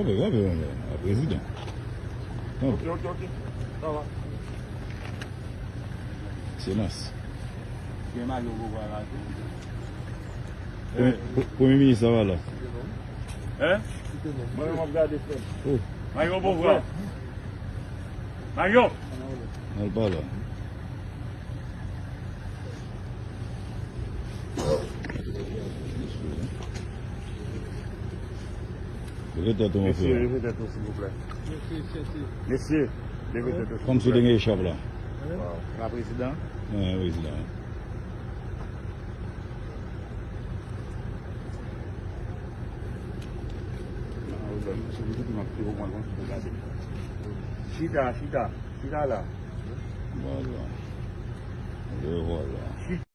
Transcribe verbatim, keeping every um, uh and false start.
Kanpe, kanpe, kanpe, kanpe, prezidan. Kanpe. Ok, ok, ok. Sa va. Ekselans. Gen Mario Bobo la tou. Premye, eh, pre-, premye minis la pa la. Hein? Mwen menm m ap gade frè m. Oh. Mario Bobo. Mario! Al pa la. Leve tèt ou, monchè. Mesye, leve tèt nou, silvouplè. Mesye, leve tèt nou, silvouplè. Kòmsi w te gen echòp la. Waw. La prezidan. Wi, prezidan. Chita, chita, chita la. Vwala. E vwala.